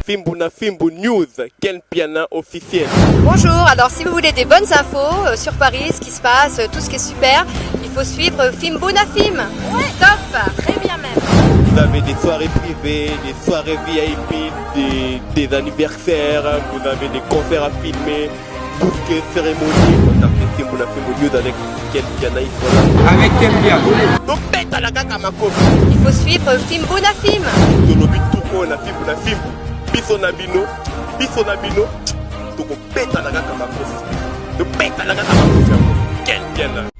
Fimbu na Fimbu News, Ken Piana officiel. Bonjour, alors si vous voulez des bonnes infos sur Paris, ce qui se passe, tout ce qui est super, il faut suivre Fimbu na Fim. Ouais, top, très bien même. Vous avez des soirées privées, des soirées VIP, des anniversaires, vous avez des concerts à filmer, tout ce qui est cérémonie. Contactez Fimbu na Fimbu News avec Ken Piana, ils sont là. Avec Ken Piana. Donc, bête à la kaka makofi. Il faut suivre Fimbu na Fim. Tolobi tuko na Fimbu na Fimbu. Biso na bino, biso na bino, tokobeta na kaka makofi. Tobeta na kaka makofi yango. Ken Piana.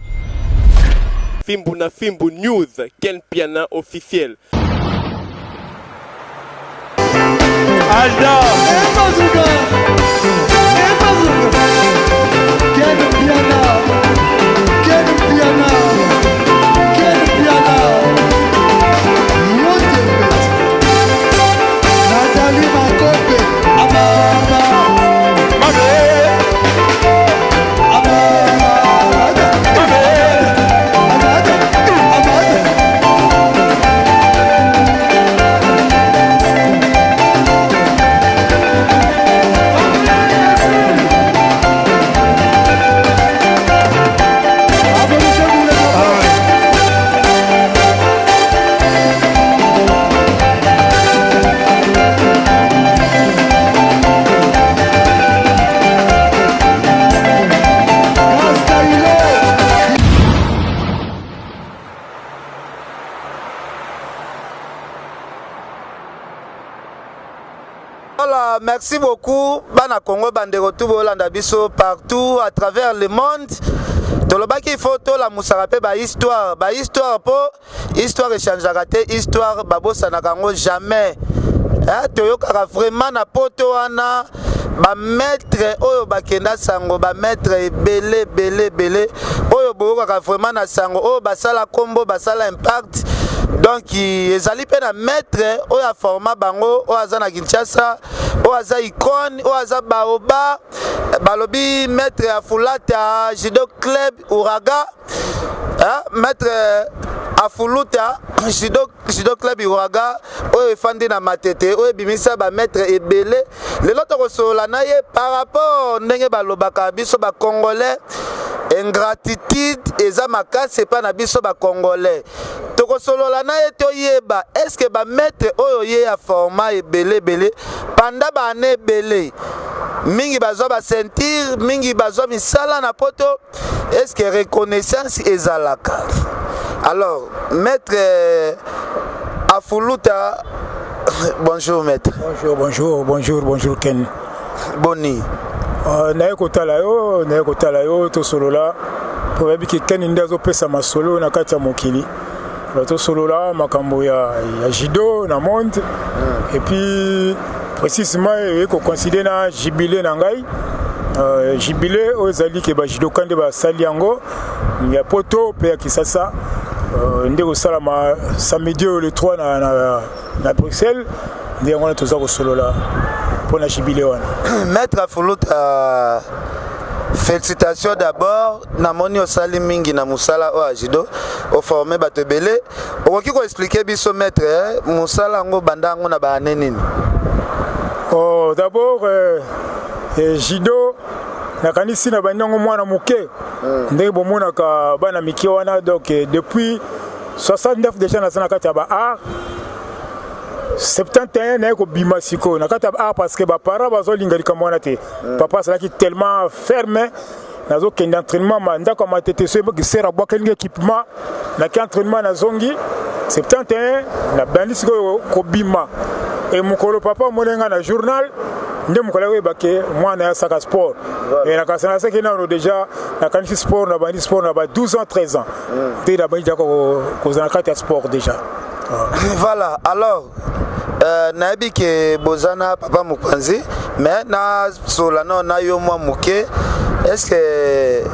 Fimbu na Fimbu News, Ken Piana officiel. Alda. Bazooka. Bazooka. Ken Piana. Ken Piana. Ken Piana. Yote Nathalie Makope. Ama, ama. Mabe. Ama, Mabe. Amada. Amada. Applaudissez pour les copains. Castaïlo. Voilà, merci beaucoup bana Congo, bandeko tu bolanda biso partout à travers le monde. Tolobaki il faut tolamusaka mpe bahistoire, bahistoire, mpo histoire echangeaka te, histoire babosanaka yango jamais. Eh, toyokaka vraiment na poto wana bamaître oyo bakenda sango, bamaître ebele ebele ebele oyo boyokaka vraiment na sango, oyo basala kombo, basala impact. Donc ezali mpe na maître oyo aforma bango, oyo aza na Kinshasa, oyo aza icône, oyo aza baoba. Balobi maître ya Fulata Judo Club Uraga, hein, maître Afuluta Judo Club Uraga oyo efandi na Matete, oyo ebimisa bamaître ebele. Lelo tokosolola na ye par rapport ndenge balobaka biso bacongolais, ingratitude eza makasi epai na biso bacongolais. Tokosolola na ye, toyeba est-ce bamaître oyo ye aforma ebele ebele panda baane ebele mingi, bazwa baceinture mingi, bazwa misala na poto, est-ce que reconnaissance ezalaka? Alors maître Afuluta, bonjour maître. Bonjour, bonjour, bonjour, bonjour Ken. Boni? Naye kotala yo, naye kotala yo, tosolola po oyebi ke Ken nde azopesa masolo na kati ya mokili. Tosolola makambo ya judo na monde et puis précisément eye kocoïncider na jubilé na ngai, jubilé oyo ezali ke bajudoka nde basali yango ya poto mpe ya Kisasa, nde kosalama samedi oyo le 3 na Bruxelles. Nde yango wana toza kosolola mpo na jubilé wana. Maître Afuluta, félicitations d'abord. Namoni osali mingi na mosala oyo ya judo, oforme bato ebele. Okoki koexpliquer biso maître, mosala yango banda yango na baane nini? Oh, d'abord judo nakanisi na bandi yango mwana moke, ndenge bomonaka bana mike wana. Donc depuis 69 déjà naza na kati ya ba art. 71 naye kobima sikoyo na kati ya art parce que baparent bazolinga likambo wana te. Papa azalaki tellement ferme, nazokende entraînement ma ndako ya Matete, so sere abwakeli nga équipement, naki entraînement, nazongi. 71 nabandi sikoyo kobima. E mokolo papa omoni nga na journal, nde mokolo akoyeba ke mwana asaka sport. E nakasa nasaki nano déjà, nakanisi sport, nabandi sport na ba 12 ans, 13 ans nde nabandi déjà kozala na kati ya sport déjà. Voilà, alors nayebi ke boza na papa mokonzi, mais nasola nao na yo mwa moke. Est ce que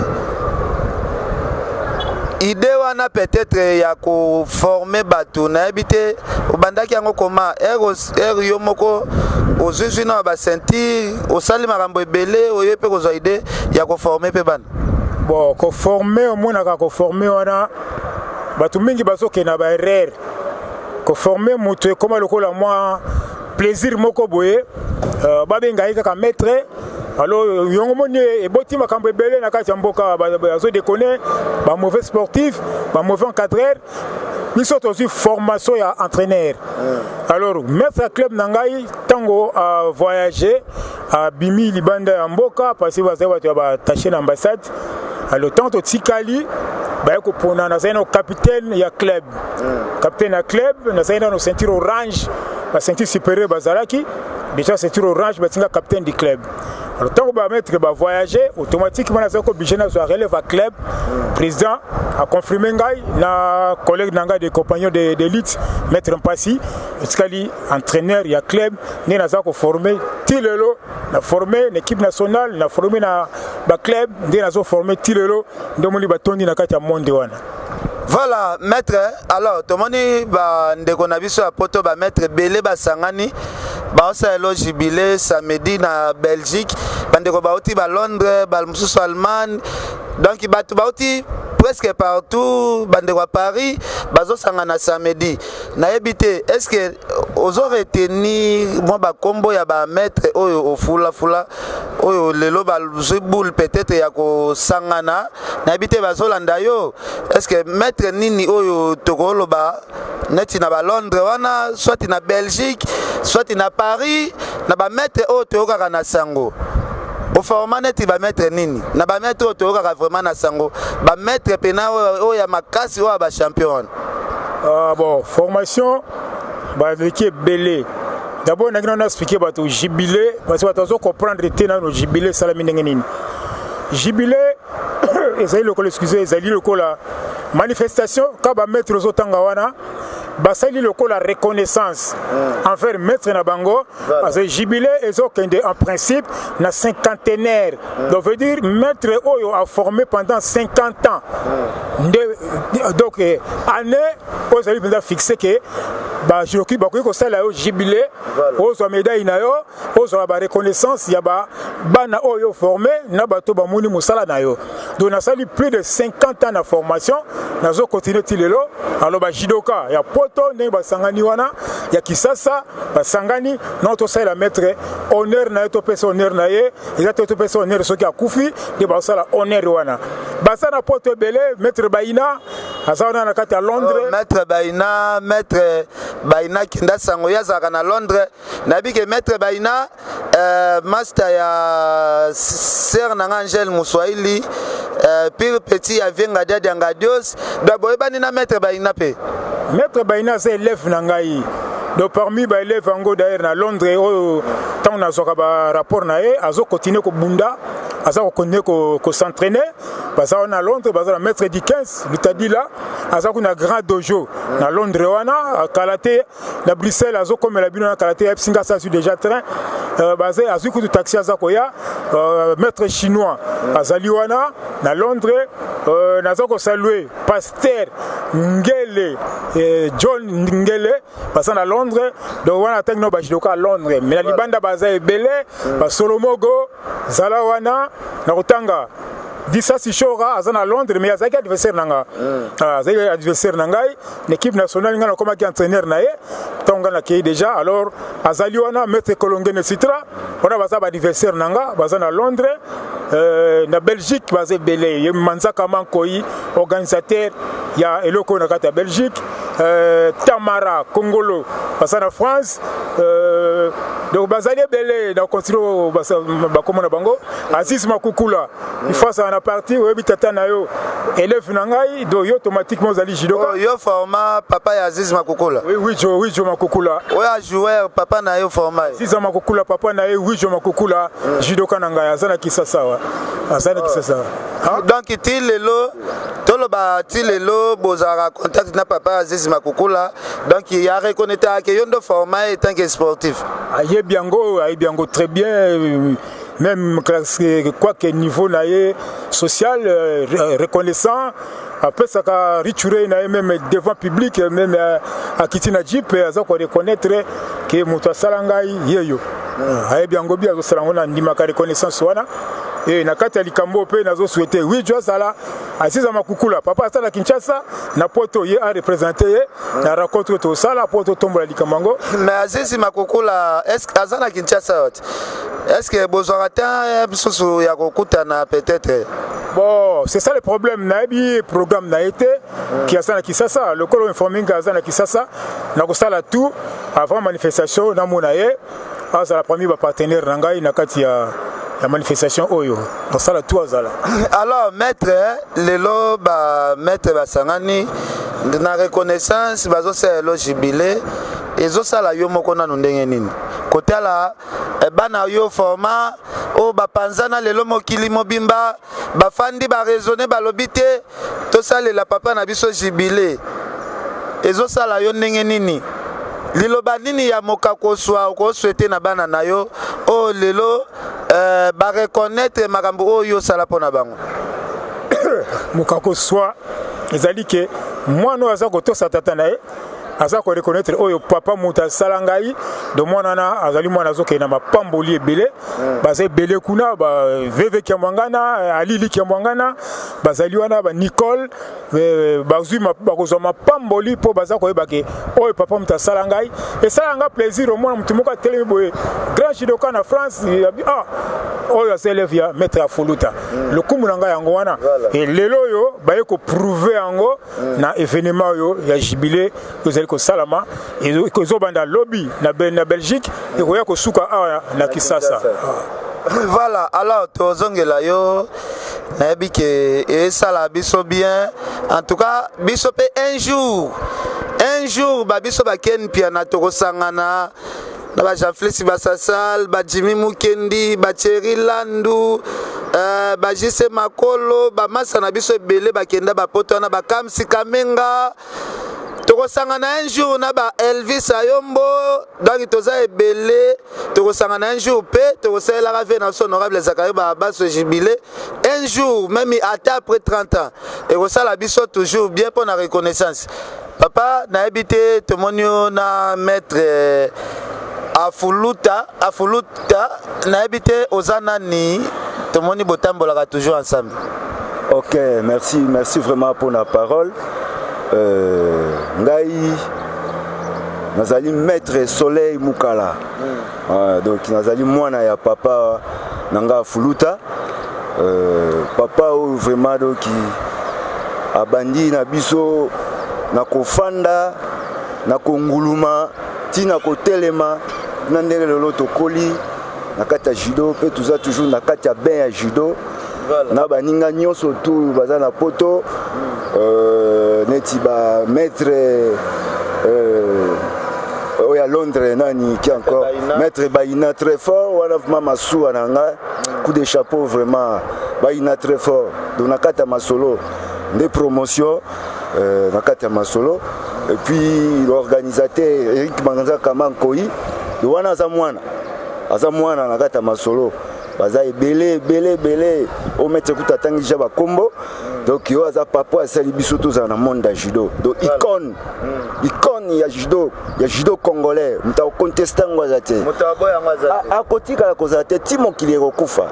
idée wana peut-être ya koformer bato, nayebi te obandaki yango koma ere yo moko ozwizwi na baceinture, osali makambo ebele, oye mpe kozwa idée ya koformer mpe bana? Bon, koformer, omonaka koformer wana bato mingi bazokende na baerreur. Koformer moto ekóma lokola mwa Plaisir moko boye, babenga ye kaka maître. Alors yango moni eboti makambo ebele na kati ya mboka, bazodéconner, bamauvais sportif, bamauvais encadreur. Biso tozwi formation ya entraîneur. Alors maître ya club na ngai, ntango avoyage, abimi libanda ya mboka, parce que bazali bato ya baattaché na ambassade. Alors ntango totikali, baye kopona, nazali na capitaine ya club. Capitaine ya club, nazali nano ceinture orange, baceinture supérieure bazalaki déjà ceinture orange, batinga capitaine du club. Alors ntango bamaître bavoyage, automatiquement nazali koobligé nazwa relève ya club. Président aconfirme ngai na collègue na ngai de compagnon d'élite, maître Mpasi, etikali entraîneur ya club. Nde naza koforme ti lelo, na forme na équipe nationale, na forme na baclub, nde nazoforme ti lelo, nde omoni batondi na kati ya monde wana. Voilà, maître. Alors tomoni bandeko na biso ya Poto, bamaître ebele basangani, baosala elo jubilé samedi na Belgique. Bandeko bauti balondres, bamosusu Allemagne, donc bato bauti presque partout. Bandeko ya Paris bazosangana samedi. Nayebi te, est ce que ozo retenir mwa bakombo ya bamaître oyo ofulafula, oyo lelo bazwi boule peut-être ya kosangana? Nayebi te, bazolanda yo. Est ce que maître nini oyo tokoloba neti na balondres wana, soit na Belgique, soit na Paris, na bamaître oyo toyokaka na sango, oforma neti bamaître nini na bamaître oyo toyokaka vraiment na sango, bamaître pena oyo ya makasi, oyo ya bachampion wana? Bon, formation baleki ebele. D'abord ndenge nano expliquer bato jubilé, parce que bato bazo comprendre te nano jubilé esalami ndenge nini. Jubilé ezali lokola, excuse, ezali lokola manifestation ka bamaître ozotanga wana basali lokola reconnaissance envers maître na bango, parce que jubilé ezokende en principe na cinquantenaire. Donc veut dire maître oyo a formé pendant 50 ans nde. Donc année oyo ezali mpenza fixe ke bajoki bakoki kosala yo jubilé, ozwa médaille na yo, ozwa bareconnaissance ya bana oyo forme na bato bamoni mosala na yo. Donc nasali plus de 50 ans na formation, nazokontinue ti lelo. Alors bajudoka ya Poto, ndenge basangani wana ya Kisasa, basangani non tosalela maître honneur na ye, topesa honneur na ye. Eza te topesa honneur soki akufi nde bazosala honneur wana. Baza na Poto ebele. Maître Baina aza wana na kati ya Londres. Oh, maître Baina, maître Baina Kenda Sango, ye azalaka na Londres. Nayebi ke maître Baina, master ya sœur na nga Angele Moswahili, pire petit ya Vienga Diadi Ngadios. Donc boyebani na maître Baina mpe? Maître Baina aza élève na ngai. Donc parmi baélève yango d'ailleurs na Londres oyo, ntango nazwaka barapport na ye, azokontinue kobunda, aza kokontinue kos'entraîner. Baza wana na Londres, baza na maître Dickens Lutadila, aza kuna grand dojo na Londres wana. Kala te na Bruxelles azokomela bino na kala te. Ayebisi nga azwi déjà train, baza azwi kutu taxi, aza koya. Maître chinois azali wana na Londres. Naza kosalue pasteur Ngele, John Ngele, baza na Londres. Donc wana atangi no bajudoka ya Londres, mais na libanda baza ebele. Basolomogo zala wana na kotanga. Disasi Shora aza na Londres, mais azalaki adversaire na nga. Azalaki adversaire na ngai na équipe nationale. Ngai nakomaki entraîneur na ye ntango ngai nakei déjà. Alors azali wana, maître Kolongene Citra wana, baza baadversaire na nga, baza na Londres. Na Belgique baza ebele. Ye Manzaka Mankoi, organisateur ya eloko oyo na kati ya Belgique. Tamara Kongolo baza na France. Donc bazali ebele na continue bakoma na bango. Aziz Makukula, il faut azala na parti. Oyebi tata na yo élève na ngai, donc yo automatiquement ozali judoka. Oh, yo forma papa ya Aziz Makukula? Oui, Wijo, Wijo Makukula. Oyo ajoueur, papa na yo forma ye? Aziz Makukula, papa na ye Wijo Makukula, judoka na ngai, aza na Kisasa wa, aza na Kisasa. Ah? Donc ti lelo, toloba ti lelo bozalaka contact na papa Aziz Makukula? Donc ya reconnaître ke yo ndo forma ye tant que sportif? Ayebi yango, ayebi yango très bien même, quoique niveau na ye social, reconnaissant, apesaka riture na ye même devant public, même akiti na jeep, aza koreconnaître ke moto asala ngai ye yo. Ayebi yango bi azosala yango, na ndimaka reconnaissance wana. E na kati ya likambo mpe nazosouhaite Wijo azala Aziza Makukula, papa asala Kinshasa na poto, ye a représenter ye na rencontre oyo tosala mpo totombola likambo yango. Mais Azizi Makukula, est-ce aza na Kinshasa wapi? Est-ce que bozwaka temps mosusu ya kokutana peut-être? Bon, c'est ça le problème. Nayebi programme na ye te ki aza na Kisasa. Lokolo informé nga aza na Kisasa, nakosala tout avant manifestation namona ye, azala parmi bapartenaire na ngai na kati ya manifestation oyo. Nasala tout azala. Alors maître, lelo bamaître basangani na reconnaissance, bazosala elo jubilé. Ezosala yo moko nanu ndenge nini kotala bana yo format oyo bapanzana lelo mokili mobimba, bafandi, baraisonne, balobi te tosalela papa na biso jubilé? Ezosala yo ndenge nini? Liloba nini ya mokakoswa okoswete na bana na yo oyo lelo bareconnaître makambo oyo osala mpo na bango? Mokakoswa ezali ke mwana oyo aza kotosa tata na ye, aza koreconnaître oyo papa moto asala ngai. Do mwana wana azali mwana azokende na mapamboli ebele. Baza ebele kuna, ba vv Kiamwangana, Alili Kiamwangana, bazali wana, banicole bazwi, bakozwa mapamboli mpo baza koyeba ke oyo papa moto asala ngai. Esala nga plaisir omona motu moko atelemi boye, grand judoka na France, ah, oyo aza élève ya maître ya Fuluta. Lokumu na ngai yango wana. Lelo oyo baye koprouver yango na événement oyo ya jubilé oyo ezali kosalama, ezobanda lobi na Belgique, ekoya kosuka awa na Kisasa. Voilà, alors tozongela yo. Nayebi ke esala biso bien. En tout cas biso mpe un jour, un jour babiso bakeni piana, tokosangana na bajean-félix Basasal, bajimi Mukendi, bacheri Landu, bajise Makolo, bamasa na biso ebele bakenda bapoto wana, bakamsi Kamenga. Tokosangana un jour na ba Elvis Ayombo. Donc toza ebele, tokosangana un jour mpe tokosalelaka ve na biso honorable Zakayo Babaso jubilé un jour, même ata après 30 ans, ekosala biso toujours bien mpo na reconnaissance. Papa, nayebi te, tomoni yo na maître Afuluta. Afuluta, nayebi te oza nani, tomoni botambolaka toujours ensemble. Ok, merci, merci vraiment pour la parole. Ngai nazali maître Soleil Mukala. Donc nazali mwana ya papa na nga Fuluta. Papa oyo vraiment donc abandi na biso na kofanda, na konguluma, ntina kotelema na ndenge lelo tokoli na kati ya judo mpe toza toujours na kati ya bain ya judo. Na baninga nyonso tu baza na poto, neti bamaître oyo ya Londres, nani ki encore, maître Baina très fort wana, vraiment masuwa na nga, coup de chapeau vraiment, Baina très fort. Donc na kati ya masolo nde promotion, na kati ya masolo. Et puis l'organisateur Eric Manganza Kamankoi, do wana aza mwana, aza mwana na kati ya masolo. Baza ebele, ebele, ebele. O maître kuta atangi ja bakombo. Donc yo aza papa, asali biso tozala na monde ya judo. Donc icône, icône ya judo, ya judo congolais, moto akoconteste yango aza te, akotikala kozala te ti mokili ekokufa.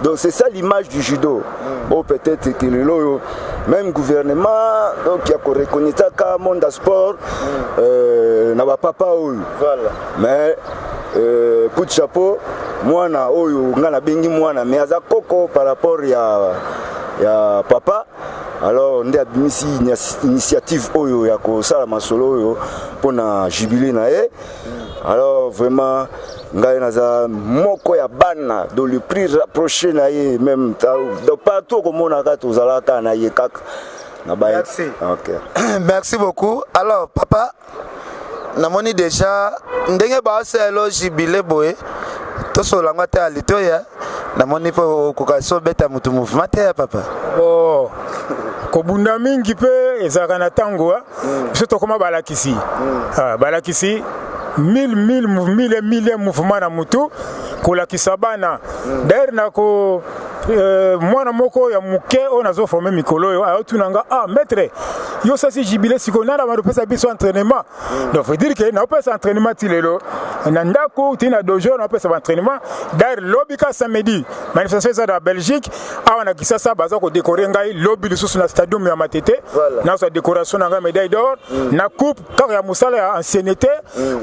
Donc c'est ça l'image du judo oyo peut-être ke lelo oyo même gouvernement donc ya koreconnaîtraka monde ya sport na bapapa oyo. Mais coup de chapeau, mwana oyo nga nabengi mwana, mais aza koko par rapport ya papa. Alors nde abimisi initiative oyo ya kosala masolo oyo mpona jubilé na ye. Alors vraiment ngai naza moko ya bana, donc le plus rapproché na ye même. Donc partout okomonaka tozalaka na ye kaka na ba. Merci. Okay. Merci beaucoup. Alors papa, namoni déjà ndenge baosala jubilé boye, tosolola yango ata ya litoya. Namoni mpo okoka so obeta motu mouvement te ya papa. Bon, kobunda mingi mpe ezalaka na ntango. Biso tokóma balakisi, balakisi mille mille mille mille mouvement na mutu, kolakisa bana. D'ailleurs nako Mwana moko ya moke oyo nazoforme mikolo oyo ayotuna nga: "Ah maître, yo osasi jubilé, sikoyo nana bando opesa biso entraînement?" Donc veut dire que naopesa entraînement ti lelo na ndako, ti na dojo naopesa baentraînement. D'ailleurs lobi ka samedi, manifestation eza na Belgique, awa na Kisasa baza kodécorer ngai lobi lisusu na stadium ya Matete. Nazwa décoration na ngai, médaille d'or na coupe, kaka ya mosala ya ancienneté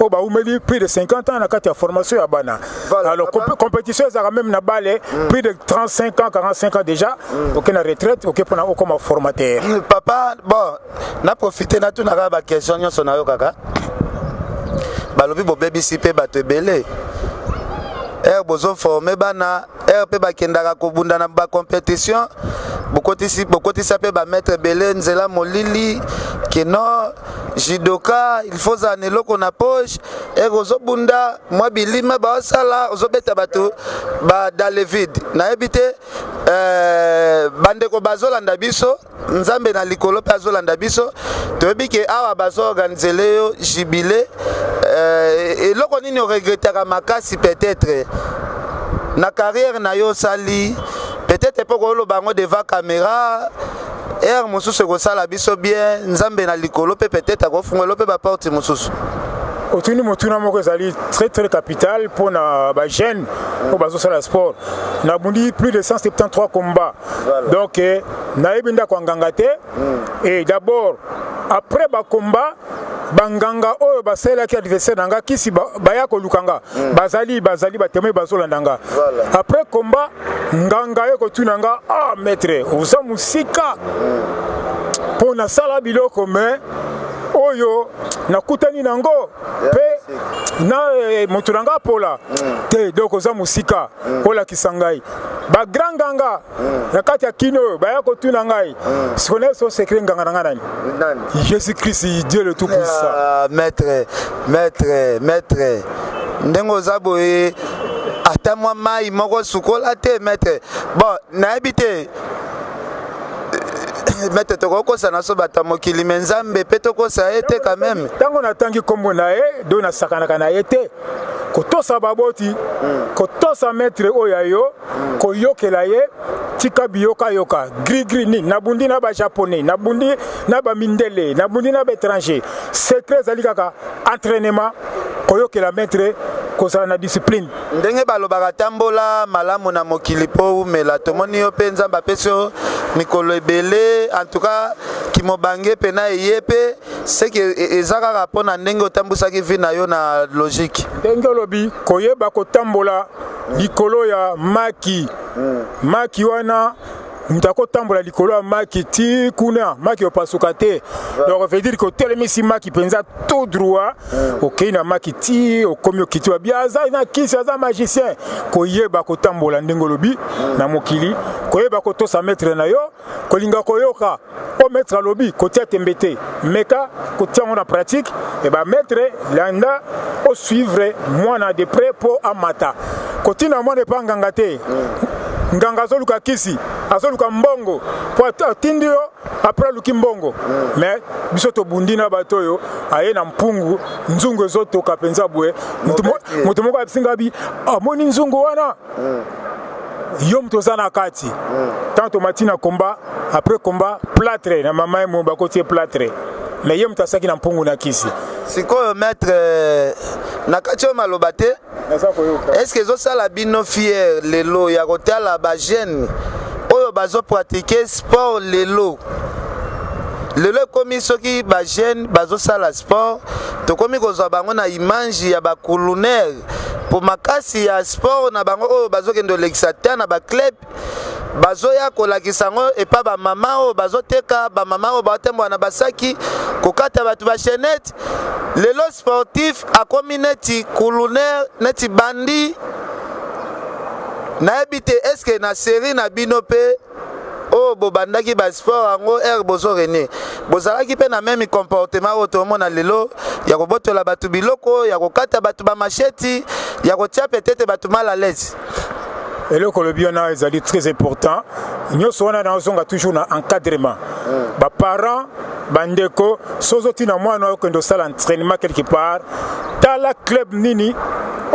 oyo baumeli plus de 50 ans na kati ya formation ya bana. Alors compétition ezalaka même na bale plus de 35 ans, 45 ans déjà, oke na retraite, oke mpona okoma formateur. Papa, bon, na profite natunaka baquestion nyonso. Nayokaka balobi bobebisi mpe bato ebele ere bozoforme bana, ere mpe bakendaka kobunda na bacompétition, bokotisa mpe bamaître ebele nzela molili keno judoka. Il faut ozala na eloko na poche ere ozobunda, mwa bilima baosala, ozobeta bato ba dans le vide. Nayebi te, bandeko bazolanda biso, Nzambe na likolo mpe azolanda biso. Toyebi ke awa bazoorganizele yo jubilé. Eloko nini oregretaka makasi peut-être na carrière na yo osali? Peut-être mpo koloba yango devant caméra ere mosusu ekosala biso bien. Nzambe na likolo mpe peut-être akofungwela mpe baporte mosusu. Otuni motuna moko ezali très très capital mpona bajeune oyo bazosala sport. Nabundi plus de 173 combats. Donc nayebi ndako ya nganga te. Et d'abord, après bacombat, banganga oyo basalelaki adversaire na nga kisi baya koluka nga. Bazali batémoin, bazolanda nga. Après combat, nganga ye kotuna nga: "Ah maître, oza mosika mpo nasala biloko, mais oyo nakutani nango mpe na moto na nga apola te. Donc oza mosika, olakisa ngai." Bagrand nganga na kati ya kino oyo baya kotuna ngai sikoyo so secret nganga na ngai nani? Nani? Jésus Christ, Dieu le tout puissant. Ah, maître, maître, maître, ndenge oza boye, ata mwa mai moko sukola te, maître. Bon, nayebi te, maître, tokokosa na so bato ya mokili, me Nzambe mpe tokosa ye te quand même. Ntango natangi nkombo na ye, do nasakanaka na ye te. Kotosa baboti, kotosa maître oyo ya yo, koyokela ye, tika biyokayoka grigri nini. Nabundi na bajaponais, nabundi na bamindele, nabundi na baétranger. Secret ezali kaka entraînement, koyokela maître, kozala na discipline. Ndenge balobaka, tambola malamu na mokili mpo umela. Tomoni yo mpe Nzambe apesi yo mikolo ebele. En tout cas, kimobange mpena eye mpe seke eza kaka mpo na ndenge otambwisaki vie na yo na logique. Ndenge olobi, koyeba kotambola likolo ya maki, maki wana, moto akotambola likolo ya maki ti kuna, maki opasuka te. Donc veut dire que otelemisi maki mpenza tout droit, okei na maki ti okomi, okiti, wabi aza na kisi, aza magicien. Koyeba kotambola ndenge olobi na mokili, koyeba kotosa maître na yo, kolinga koyoka o maître alobi, kotia tembe te, meka kotia yango na pratique. E bamaître landa, osuivre mwana de près mpo amata. Kotinda mwana epa nganga te. Nganga azoluka kisi, azoluka mbongo mpo atindi yo, après aluki mbongo. Mais biso tobundi na bato oyo aye na mpungu, nzungu ezotoka mpenza boye. Moto moko abisinga bi amoni nzungu wana, yo moto oza na kati. Ntango tomati na combat, après combat, plâtre na mama ye mo bakoti ye plâtre, mais ye moto asalaki na mpungu na kisi. Sikoyo maître, na kati oyo maloba te. Naza koyoka. Est ce que ezosala bino fier lelo ya kotala bajeune oyo bazopratike sport lelo? Lelo ekomi soki bajeune bazosala sport, tokomi kozwa bango na image ya bakulunere po makasi ya sport na bango oyo bazokende kolekisa te na baclub, bazoya kolakisa yango epa bamama oyo bazoteka, bamama oyo baotemboka na basaki, kokata bato bachaînette. Lelo sportif akomi neti kulunere, neti bandi. Nayebi te, est-ce na série na bino mpe oyo bobandaki basport yango, ere bozorene, bozalaki mpe na même comportement oyo tomona lelo ya kobotola bato biloko, ya kokata bato bamacheti, ya kotia peut-être bato mal à l'aise? Eloko olobi wana ezali très important. Nyonso wana nazonga toujours na encadrement baparent. Bandeko, so ozotina mwana oyo okende osala entraînement quelque part, tala club nini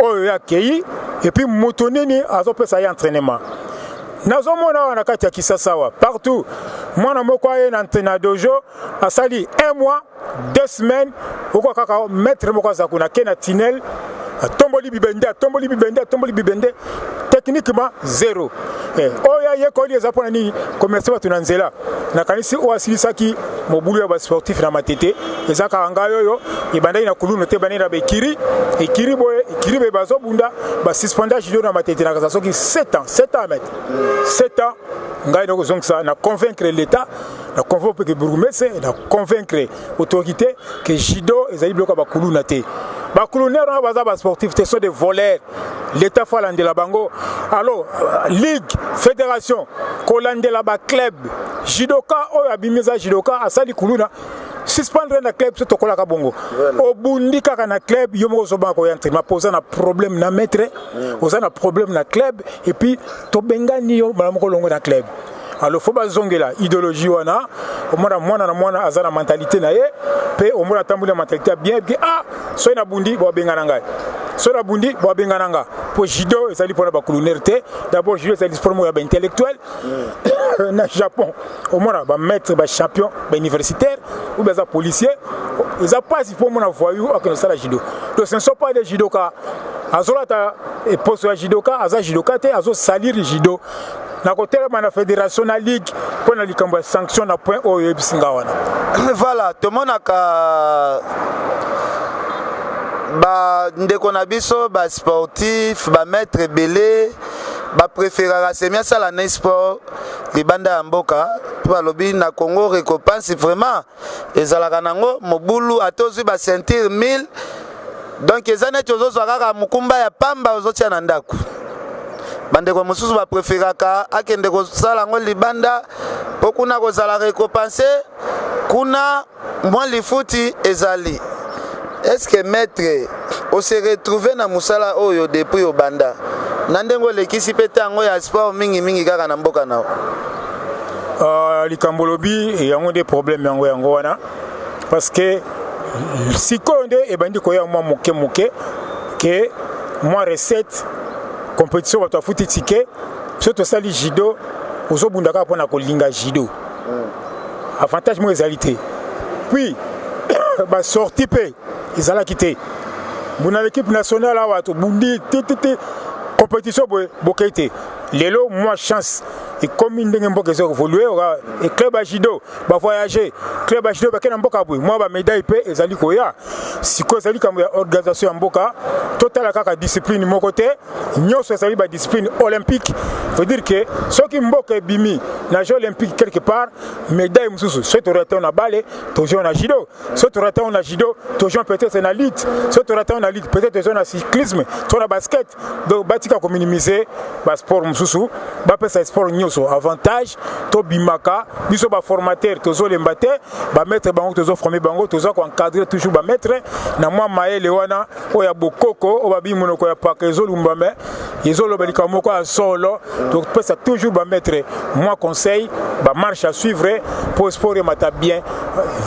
oyo ye akei, et puis moto nini azopesa ye entraînement. Nazomona awa na kati ya Kisasa awa partout, mwana moko aye na, na dojo asali un mois 2 semaines, okoka kaka maître moko aza kuna ke na tunnel, atomboli bibende, atomboli bibende, atomboli bibende, techniquement zéro. Oyo ayekoli eza mpona nini? Commerce bato na nzela. Nakanisi oyo asilisaki mobulu ya basportif na Matete eza kaka ngai. Oyo ebandaki na kulunu te, ebandaki na baekiri ekiri boye, ekiri boye, bazobunda, basuspenda judo na Matete. Nakasa soki 7 ans, 7 ans, maître, 7 ans. Ngai nakozongisa na convaincre l'État, na convaincre bourgmestre, na convaincre autorité que judo ezali biloko ya bakuluna te. Bakulunere wana baza basportif te, sont des voleurs. L'État faut alandela bango. Alors ligue, fédération, kolandela baclub. Judoka oyo abimi eza judoka asali kuluna, suspendre na club. So tokolaka bongo, obundi kaka na club, yo moko ozobanga koya entraînement mpo oza na problème na maître, oza na problème na club, et puis tobengani yo mbala moko longo na club. Alors faut bazongela idéologie wana. Omona mwana na mwana aza na mentalité na ye, mpe omona atamboli na mentalité ya bien ke ah, soki nabundi babengana ngai, soki nabundi babengana nga. Mpo judo ezali mpona bakulunere te. D'abord judo ezali sport moko ya baintellectuel. Na Japon omona bamaître, bachampion, bauniversitaire ou baza policier. Eza mpasi mpo omona voyou akende kosala judo. Donc ce ne sont pas des judoka. Azolata eposo ya judoka, aza judoka te, azosalir judo. Nakotelema na fédération, na ligue, mpo na likambo ya sanction na point oyo oyebisi nga wana. Voilà, tomonaka bandeko na biso basportif, bamaître ebele bapréféraka semi asala na sport libanda ya mboka, mpo balobi na Congo récompense vraiment ezalaka nango mobulu. Ata ozwi baceinture 1000, donc eza neti ozozwa kaka mokumba ya pamba ozotia na ndako. Bandeko mosusu bapréféraka akende kosala yango libanda mpo kuna kozala récompense, kuna mwa lifuti ezali. Est-ce, maître, ose retrouve na mosala oyo depuis obanda, na ndenge olekisi mpe ntango ya sport mingimingi kaka na mboka na yo? Likambo olobi yango nde problème yango wana, parce que sikoyo nde ebandi koya mwa moke moke ke mwa recette, compétition, bato afuti ticket. So tosali judo, ozobunda kaka mpona kolinga judo, avantage moko ezali te. Puis basortie mpe ezalaki te. Mbuna l'équipe nationale awa tobundi ttt compétition boye, bokei te. Lelo mwa chance ekomi ndenge mboka eza évolue, club ya judo bavoyage, club ya judo bakei na mboka boye, mwa bamédaille mpe ezali koya. Sikoyo ezali likambo ya organisation ya mboka. Totala kaka discipline moko te, nyonso ezali badiscipline olympique. Veut dire que soki mboka ebimi na jeu olympique quelque part, médaille mosusu, soki torate na bale, tozwa na judo, soki torate na judo, tozwa peut-être na lutte, soki torate na lutte, peut-être tozwa na cyclisme to na basket. Donc batika kominimiser basport mosusu, bapesa sport nyonso avantage. Tobimaka biso baformateur, tozolemba te. Bamaître bango tozoforme bango, toza koencadre toujours bamaître na mwa mayele wana oyo ya bokoko, oyo babi monoko ya paka ezolumba me ezoloba likambo moko ya solo. Topesa toujours bamaître mwa conseil, bamarche à suivre po sport emata bien.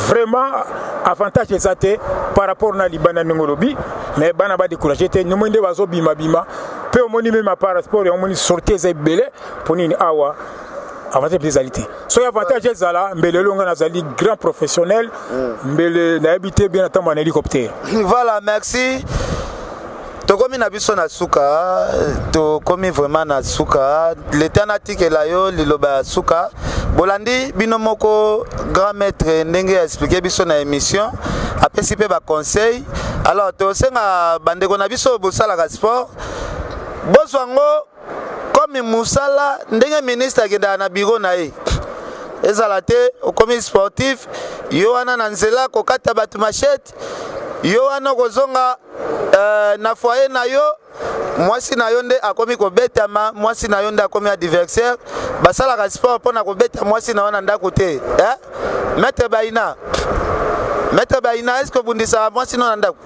Vraiment avantage eza te par rapport na libanda ndenge olobi, mais bana badécourage te. Nomoi nde bazobimabima mpe omoni même apart sport yango, omoni sortie eza ebele. Mpo nini awa avantage mpe ezali te? Soki avantage ezala, mbele elonga nazali grand professionnel, mbele nayebi te bien natambola na hélicoptère. Voilà, merci. Tokomi na biso na suka, tokomi vraiment na suka. Leta natikela yo liloba ya suka. Bolandi bino moko grand maître ndenge aexplike biso na émission, apesi mpe baconseil. Alors tosenga bandeko na biso bosalaka sport, bozwa yango comme mosala ndenge ministre akendaka na biro na ye. Ezala te okomi sportif, yo wana na nzela kokata bato machete, yo wana okozonga na foyer na yo, mwasi na yo nde akomi kobetama, mwasi na yo nde akomi adversaire. Basalaka sport mpona kobeta mwasi na yo na ndako te, eh? Maître Baina, maître Baina, est ce obundisaka mwasi no na ndako?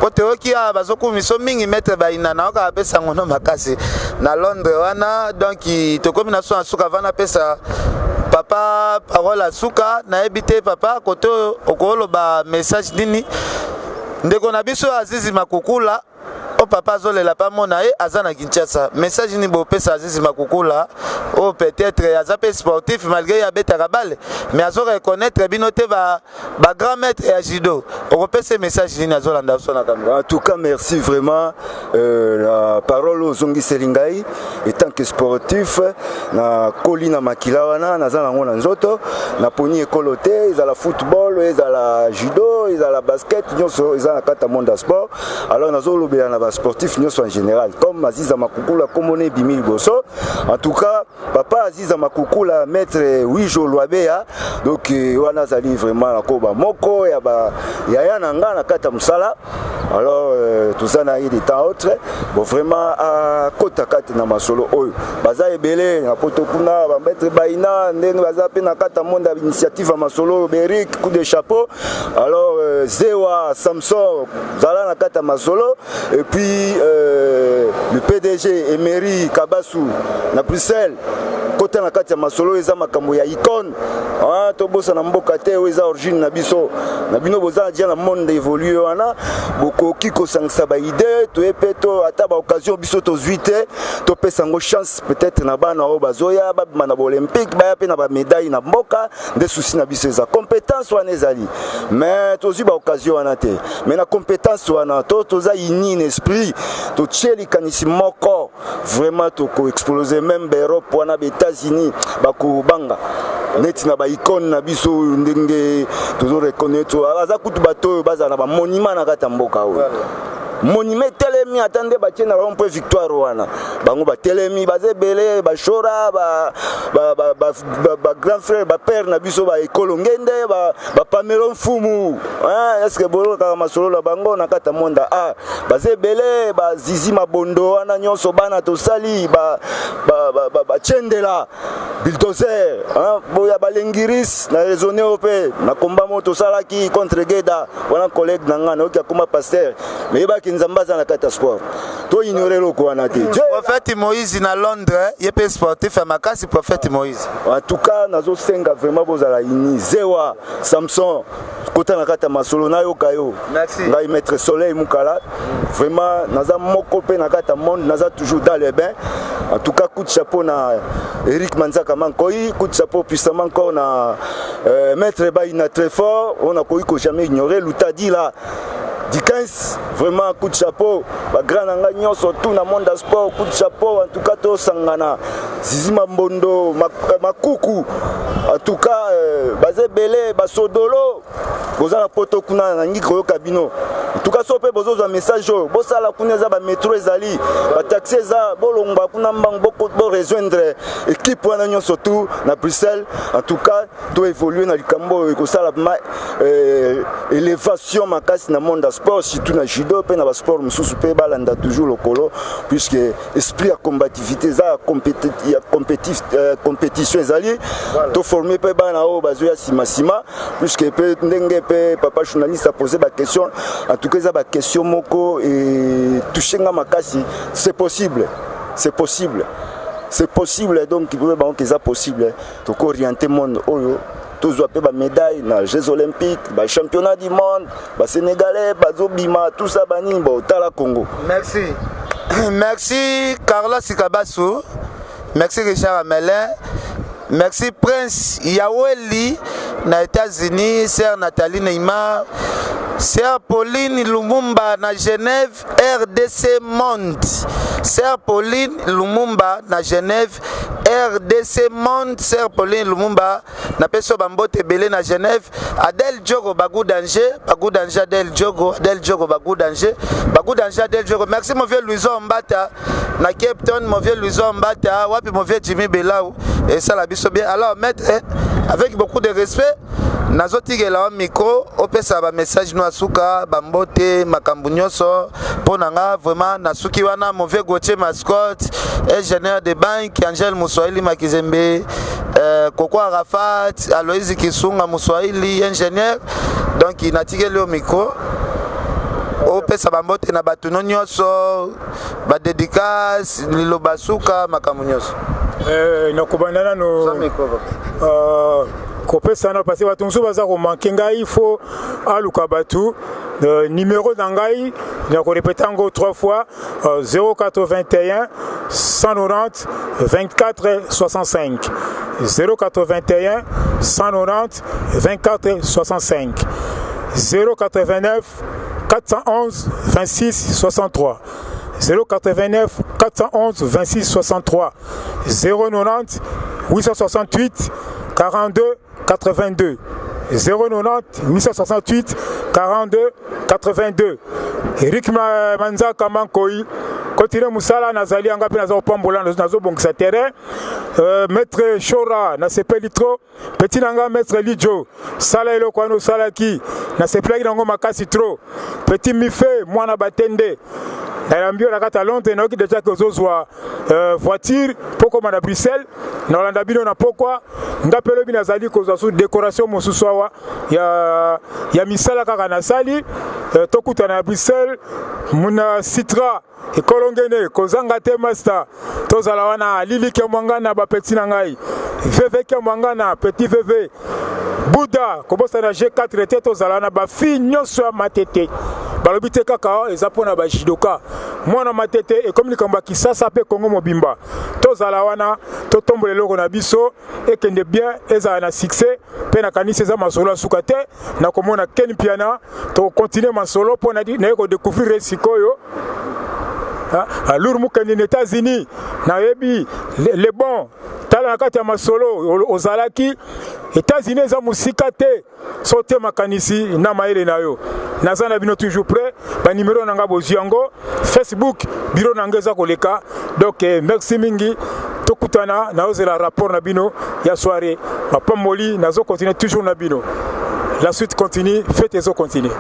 Po toyoki awa bazokumiso mingi maître Baina, nayoka apesa ngono makasi na Londres wana. Donc tokomi na so na suka. Vana apesa papa parole ya suka. Nayebi te papa, kote oyo okoloba message nini ndeko na biso Azizi Makukula o papa azolela mpa mona ye aza na Kinshasa? Message nini bopesa Azizi Makukula Oyo peut-être aza mpe sportif malgré ye abetaka balle, mais azo reconnaître bino te ba, ba grand maître ya judo. Okopesa message nini azolanda biso na caméra? En tout cas, merci vraiment. La parole ozongiseli ngai etant que sportif, nakoli na makila wana, naza nango na nzoto, naponi ekolo te, ezala football, ezala judo, ezala basket, nyonso eza na kati ya monde ya sport. Alors nazolobela na basportif nyonso en général, comme Aziza Makukula, komona ebimi liboso. En tout cas, papa Aziza Makukula, maître Wijo Lwabeya, donc wana azali vraiment nakoba moko ya ba yaya na nga na kati ya mosala. Alors toza na ye de temps autre. Bon, vraiment akota kati na masolo oyo, baza ebele na poto kuna, bamaître Baina ndenge baza mpe na kati ya monde ya initiative ya masolo oyo, Berik, coup de chapeau. Alors Zewa Samson, zala na kati ya masolo. Et puis le PDG Emery Kabasu na Bruxelles, kota na kati ya masolo. Eza makambo ya icône. Ah, tobosana mboka te, oyo eza origine na biso. Na bino boza dia na monde évolue wana, bokoki kosangisa baidées. Toye mpe to ata baoccasion biso tozwi te, topesa yango chance peut-être na bana oyo bazoya, babima na baolympique, baya mpe na bamédaille na mboka. Nde souci na biso eza compétence wana ezali, mais tozwi baoccasion wana te. Mais na compétence wana to toza uni na esprit, totie likanisi moko, vraiment tokoexplose même baEurope wana, baÉtats-Unis bakobanga neti na baicône na biso oyo ndenge tozoreconnaître. Aza kutu bato oyo bazala na bamonument na kati ya mboka oyo. Monument etelemi ata nde batie na rond point Victoire wana, bango batelemi, baza ebele, bashora, bagrand frère, bapère na biso, baekolo ngende, bapamelo mfumu. Est-ce bolokaka masolo na bango na kati ya monde? A baza ebele, bazizi mabondo wana nyonso, bana tosali batiendela bulldozer boya balengiris na raisonne oyo mpe na komba mo tosalaki contre Geda wana, collègue na nga, nayoki akoma pasteur, mais yebaki Nzambe aza na kati ya sport, toignore eloko wana te. Prophète Moïse na Londres, ye mpe sportif ya makasi, prophète Moïse. En tout cas, nazosenga vraiment bozala ini. Zewa Samson, kota na kati ya masolo, nayoka yo. Ngai maître Soleil Mukala, vraiment naza moko mpe na kati ya monde, naza toujours dans le bain. En tout cas, coup de chapeau na Eric Manzaka Mankoi, coup de chapeau puissamment encore na maître Baina, très fort. On akoki ko jamais ignorer Lutadi là Dickens, vraiment coup de chapeau. Bagrand na ngai nyonso tout na monde ya sport, coup de chapeau. En tout cas, tosangana, Zizi Mambondo, Makuku, en tout cas baza ebele, basodolo boza na poto kuna, nangi koyoka bino. En tout cas, so mpe bozozwa message oyo, bosala kuna, eza bametro, ezali bataxi, eza bolongwa kuna mbango, borejoindre équipe wana nyonso tout na Bruxelles. En tout cas, toévolue na likambo oyo ekosala ma élévation makasi na monde ya sport, surtout na judo mpe na basport mosusu, mpe balanda toujours lokolo, puisque esprit ya combativité eza ya compétition ezali. Toforme mpe bana oyo bazoya nsima, puisque mpe ndenge mpe papa journaliste apose baquestion, en tout cas eza baquestion moko etouche nga makasi. C'est possible, c'est possible, c'est possible. Donc bango eza possible, tokooriente monde oyo, tozwa mpe bamédaille na Jeux olympiques, bachampionnat du monde, basénégalais bazobima, tout ça, banini, botala Congo. Merci, merci Carlos Kabasu, merci Richard Amelin, merci Prince Yaweli na États-Unis, sœur Nathalie Neymar, sœur Pauline Lumumba na Genève, RDC Monde, sœur Pauline Lumumba na Genève, RDC Monde, sœur Pauline Lumumba, napesi yo bambote ebele na Genève. Adel Diogo, Bagou Danger, Bagou Danger, Adel Diogo, Adel Diogo, Bagou Danger, Bagou Danger, Adel Diogo. Merci mon vieux Louison Mbata na Cape Town, mon vieux Louison Mbata, wapi mon vieux Jimmy Belau, esala biso bien. Alors maître, avec beaucoup de respect, nazotikela wa micro, opesa bamessage no asuka, bambote, makambo nyonso. Mpo na nga vraiment nasuki wana. Mon vieux Gautier Mascotte, ingénieur de banque, Angel Muswahili Makizembe, Koko Arafat, Aloïse Kisunga Muswahili ingénieur. Donc natikeli yo micro, opesa bambote na bato no nyonso, badédicace, liloba suka, makambo nyonso. Nakobanda nano kopesa na parce bato mosusu baza komanke ngai, fo aluka bato. Numéro na ngai, nakorepeta yango trois fois: 081 190 24 65 081 190 24 65 089 411 26 63 089 411 26 63 090 868 42 82 090 868 42 82. Eric Manzaka Mankoi, continue mosala, nazali yanga mpe naza kopambola, nazobongisa terrain. Maître Shora, nasepeli trop. Petit na nga maître Lidjo, sala eloko wana osalaki, nasepelaki nango makasi trop. Petit Mife, mwana Batende, nayambi yo na kati ya Londres, nayoki deja ke ozozwa voiture mpo koma na Bruxelles. Nakolanda bino na pokwa. Nga mpe lobi nazali kozwa su décoration mosusu awa ya misala kaka nasali. Tokutana na Bruxelles muna Citra ekolongene kozanga te master. Tozala wana Lili Mwangana, bapeti na ngai VV Mwangana, petit VV Buda, kobosana G4 te. Tozala na bafille nyonso ya Matete. Balobi te kaka eza mpona bajudoka. Mwana Matete ekomi likambo ya Kisasa mpe Kongo mobimba. Tozala wana, totombola eloko na biso, ekende bien, ezala na succès. Mpe nakanisi eza masolo ya suka te. Nakomona Ken Piana, tokocontinuer masolo mpo naye kodécouvrir sikoyo Lour Mokende na États-Unis. Nayebi le bon. Tala na kati ya masolo ozalaki États-Unis, eza mosika te. So te makanisi na mayele na yo, naza na bino toujours prêt. Banimero na nga bozwi yango, Facebook biro na nga eza koleka. Donc merci mingi, tokutana. Naozela rapport na bino ya soirée. Mapamboli, nazocontinue toujours na bino. La suite continue, fête ezocontinue.